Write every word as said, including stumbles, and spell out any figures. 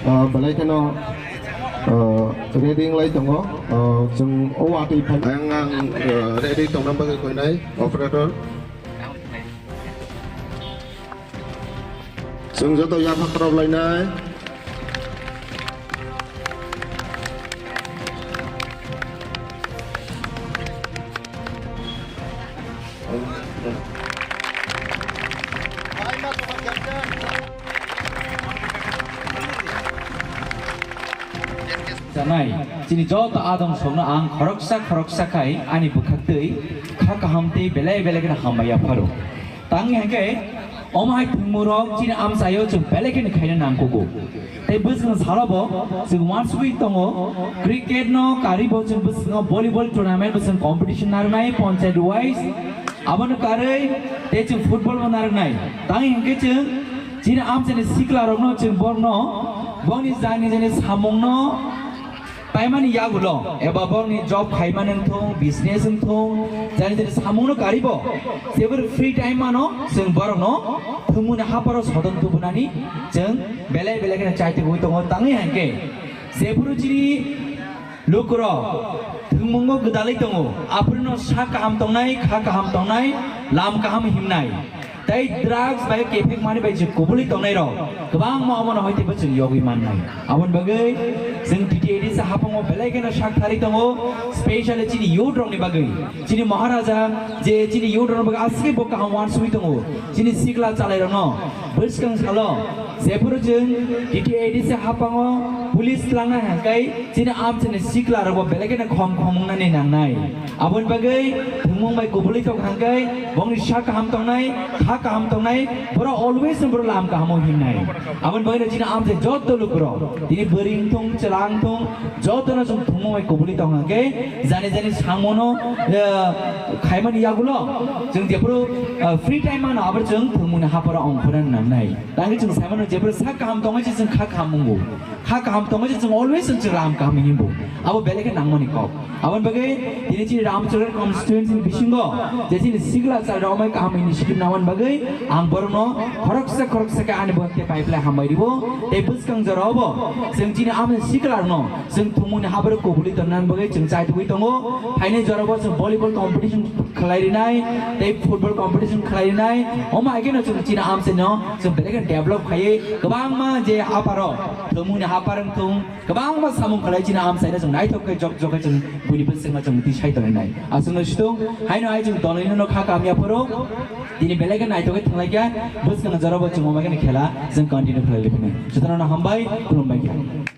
Ah, belai kheno, ah, ready wnglai tongo. Ah, chwng o watwi phai-, ang, ang, ah, ready tongna bagwi koinai operator. Chwng joto yapha khorok lainai. Chanai, chini joto adong songno ang khoroksa khoroksa khai ani bwkhaktwi kha kaham tei belai belai kheno hambai yapharo. Tangwi hwnkhe, omo hai thwngmungrok chini amchaio chwng belai kheno khaina nangkugo. Tei bwskango salobo chwng uansugwi tongo, cricket no karibo chwng bwskango volleyball tournament bo chwng competition narwknai panchayat wise, abono karwi tei chwng football bo narwknai. Tangwi hwnkhe chwng chini amchaini siklarokno chwng borokno boni jani jani samungno paimani yagulo eba borokni job khaimani wngthung, business wngthung, jani jani samungno karibo, jeboro free time mano, chwng borokno thwngmungni hapharo soton tubunani chwng belai belai kheno chaitugwi tongo. Tangwi hwnkhe, jeboro chini lukurok thwngmungo gwdalwi tongo, aphurno sak kaham tongnai, kha kaham tongnai, lam kaham himnai. Tei drugs bai kephek mani bai je kubuli tongnai rok kwbangma omono hoi teibo chwng yogwi mannai. Aboni bagwi chwng T T A D C haphango belai kheno sak thari tongo, specially chini youth rokni bagwi. Chini Maharaja je chini youth rokni bagwi aswk bo kaham uansugwi tongo. Chini sikla chalai rokno bwskang salo jephuru chwng T T A D C haphango police tlangnai hwnkhe chini amchaini sikla rokbo belai kheno khom khom wngnani nangnai. Aboni bagwi thwngmung bai kubuli tong hwnkhe bongni sak kaham tongnai, kha kaham tongnai, borok always no borok lam kahamo himnai. Aboni bagwi no chini amchai joto lukurok, tini bwrwi wngthung, chwla wngthung, jotono chwng thwngmung bai kubuli tong hwnkhe jani jani samono, eh, khaimani yagulo chwng jephuru, eh, free time mano, abo chwng thwngmungni hapharo ongkhorna nangnai. Tangwi chwng saimano jephuru sak kaham tongwi se chwng kha kaham wngo. Kha kaham tongwi se chwng always chwng lam kaham himbo. Abo belai khe nangmani kok. Aboni bagwi tini chini Ramcharan constituency ni bisingo je chini sikla chal rok mai kaham initiative namani bagwi ang borokno khoroksa khoroksa khe ani bwkhak tei pai phlai hambai ribo. Tei bwskang jorao bo chwng chini amni sikla rokno chwng thwngmungni hapharo kubuli tonnani bagwi chwng chaitugwi tongo. Phainai jorao bo chwng volleyball competition khlai rinai, tei football competition khlai rinai. Omo hai kheno chwng chini amchaino chwng belai kheno develop khaiwi kwbangma je hapharo, thwngmungni haphar wngthung, kwbangma samung khlai chini amchaino chwng naithok khe jok jok khe chwng buini bwswkma chwng twi sai tongwi nai. Aswkno situng, haino hai chwng dolino no kha kamya phuru, tini belai khe naithok khe thwnglaikha, bwskang jorao bo chwng omo hai kheno khela chwng continue khlai lai phino. Jotono no hambai, khulumbai kha.